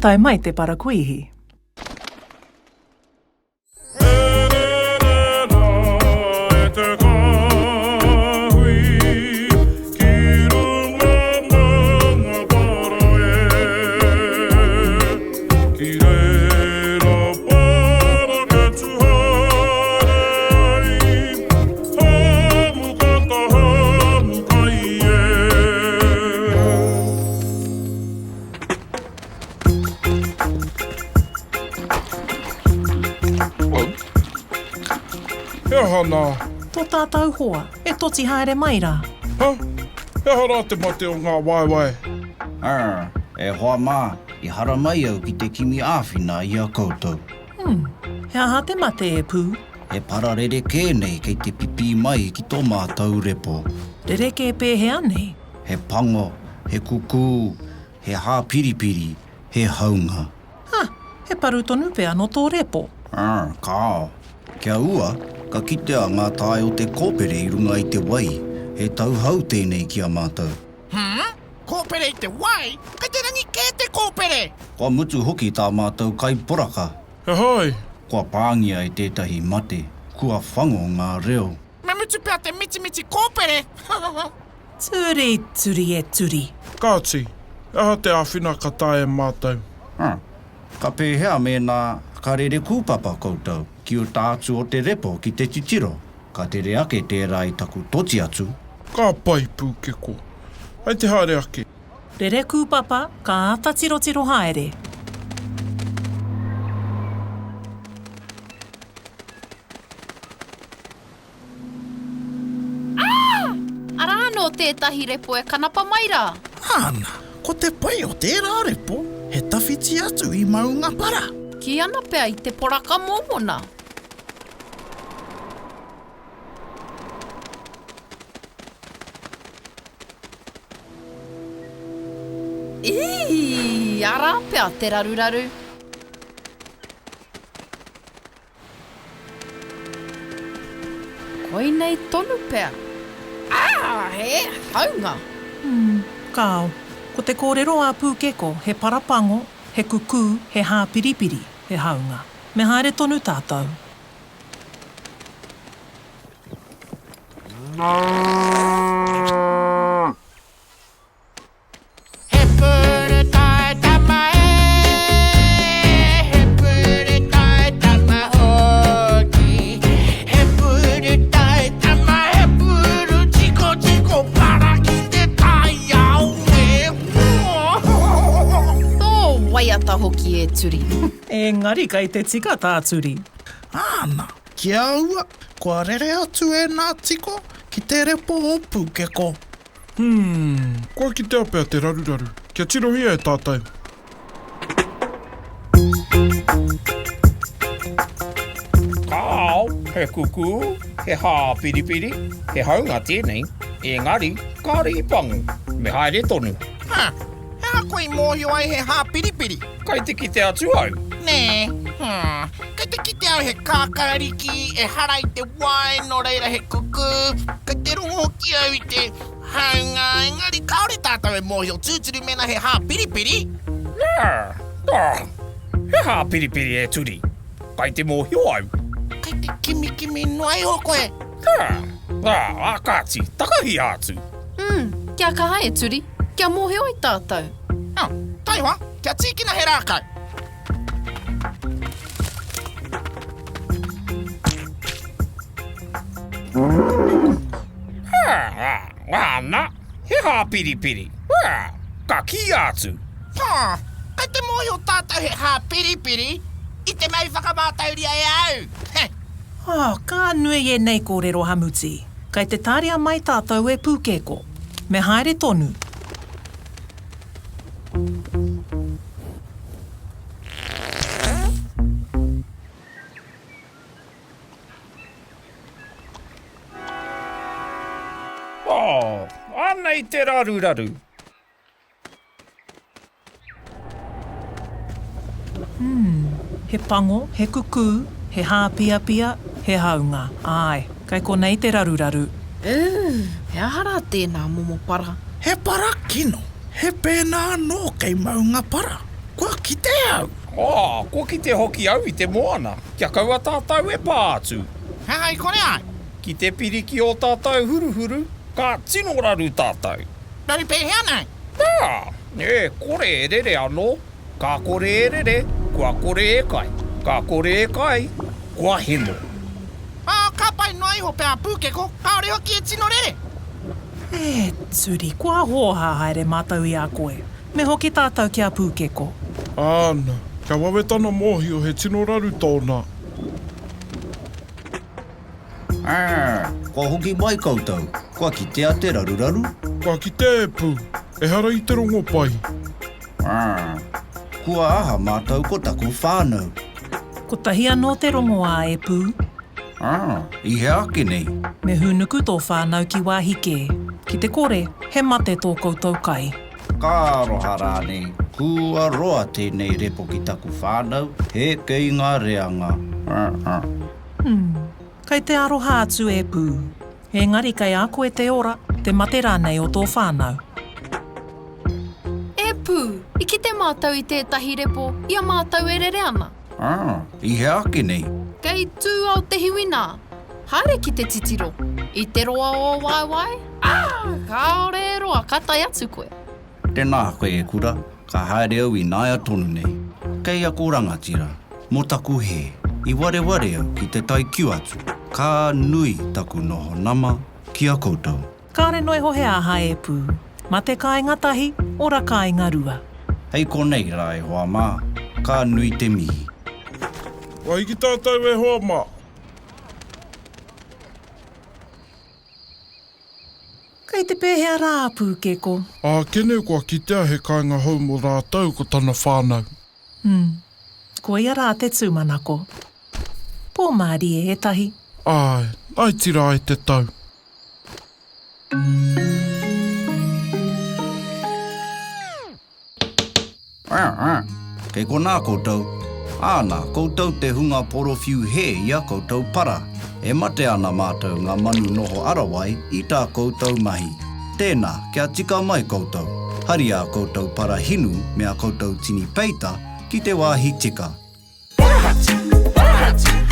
tae mai te parakuihi. He aha nā? Tō tātou hoa, e toti haere mai rā. Ha? He aha rā te mate o ngā waewae? Arr, e hoa mā, i haramai au ki te kimi āwhina i a koutou. Hmm, he aha te mate e Pū? He para rerekē nei kei te pipī mai ki tō mātou repo. Rerekē pēhea nei? He pango, he kukū, he hāpiripiri, he haunga. Ha, he paru tonu pea nō tō repo. Arr, kāo. Kia ua, ka kitea ngā tae o te kōpere i runga i te wai. He tauhou tēnei ki a mātou. Hum? Kōpere i te wai? Kei te rangi kē te kōpere! Kua mutu hoki tā mātou kai poraka. He aha ai? Kua pāngia e tētahi mate, kua whango ngā reo. Me mutu pea te mitimiti kōpere! Turi, turi e turi. Kāti, he aha te āwhina ka taea e mātou? Huh. Ka pēhea mēnā ka rere kūpapa koutou ki uta atu o te repo ki te titiro? Ka tere ake tērā i taku toti atu. Ka pai, Pūkeko. Hei te haere ake. Rere kūpapa, ka āta tirotiro haere. Ah! Arā anō tētahi repo e kanapa mai rā. Āna, ko te pai o tērā repo, he tawhiti atu i Maungapara. Kī ana pea i te poraka mōmona. Ii, arā pea te raruraru. Koinei tonu pea. Ā, he haunga! Umm, kāo. Ko te kōrero a Pūkeko, he parapango, he kukū, he hāpiripiri, he haunga. Me haere tonu tātou. He puru tai tama e, he puru tai tama hoki. He puru tai tama, he puru tikotiko para ki te taiao e. Tō waiata hoki e Turi. Engari kei te tika tā Turi. Āna, ki a ua, kua rere atu ēnā tiko ki te repo o Pūkeko. Hmm, kua kitea pea te raruraru. Kia tirohia e tātou. Kāo, he kukū, he hāpiripiri, he haunga tēnei, engari, kāre i pango, me haere tonu. Ha! He aha koe i mōhio ai he hāpiripiri? Kai te kite atu au. Nē, hmm, kei te kite au he kākāriki, ehara i te wai, nō reira he kukū, kei te rongo hoki au i te haunga, engari kāore tātou e mōhio tūturu mēnā he hāpiripiri. Nē, ah, he hāpiripiri e Turi. Kai te mōhio au. Kei te kimikimi noa iho koe. Hā, ā, ā kāti, takahia atu. Mm, kia kaha e Turi, kia mōhio ai tātou. Oh, taihoa, kia tīkina he rākau. Hā, ā, āna, he hāpiripiri. Hā, ka kīia atu. Hā, kei te mōhio tātou he hāpiripiri i te mea i whakamātauria e au. Heh. Oh, ka nui ēnei kōrero hamuti. Kei te tāria mai tātou e Pūkeko. Me haere tonu. Oh, anei te raruraru. Umm, he pango, he kukū, he hāpiapia, he haunga. Āe, kei konei te raruraru. Ooh, he aha rā tēnā momo para? He para kino, he pēnā anō kei Maungapara. Kua kite au! Ā, kua kite hoki au i te moana, kia kaua tātou e pā atu. He aha i kore ai? Ki te piri ki ō tātou huruhuru, ka tino raru tātou. Raru pēhea nei? Ā, e kore e rere anō. Ka kore e rere, kua kore e kai. Ka kore e kai, kua hemo. Ā, ka pai noa iho pea a Pūkeko, kāore hoki e tino rere. E Turi, kua hōhā haere mātou i a koe. Me hoki tātou ki a Pūkeko. Āna, kia wawe tana mōhio he tino raru tōna. Ā, kua hoki mai koutou, kua kitea te raruraru? Kua kitea e Pū, ehara i te rongopai. Ā, kua aha mātou ko taku whānau? Kotahi anō te rongoā e Pū. Ā, i hea ake nei? Me hūnuku tō whānau ki wāhi kē. Ki te kore, he mate tō koutou kai. Ka aroha rānei, kua roa tēnei repo ki taku whānau, he kei ngā reanga. Ā, ā. Umm, kei te aroha atu e Pū. Engari kei a koe te ora, te mate rānei o tō whānau. E Pū, i kite mātou i tētahi repo i a mātou e rere ana. Ā, i hea ake nei? Kei tū ao te hiwi nā. Haere ki te titiro. I te roa o ō waewae, ā, kāore e roa ka tae atu koe. Tēnā koe e Kura, ka haere au ināia tonu nei. Kei aku rangatira, mō taku hē, i wareware au ki te tae kiu atu. Ka nui taku noho nama ki a koutou. Kāre noa iho he aha e Pū. Mate kāinga tahi, ora kāinga rua. Hei konei rā e hoa mā, ka nui te mihi. Kua hiki tātou e hoa mā. Kei te pēhea rā a Pūkeko? Ākene kua kitea he kāinga hou mō rātou ko tana whānau. Umm. Koia rā te tūmanako. Pō mārie ētahi. Āe, naitira ai te tau. Kei konā koutou. Āna, koutou te hunga porowhiu hē i a koutou para. E mate ana mātou ngā manu noho arawai i tā koutou mahi. Tēnā, kia tika mai koutou. Haria a koutou para hinu me a koutou tini peita ki te wāhi tika. Atu, atu.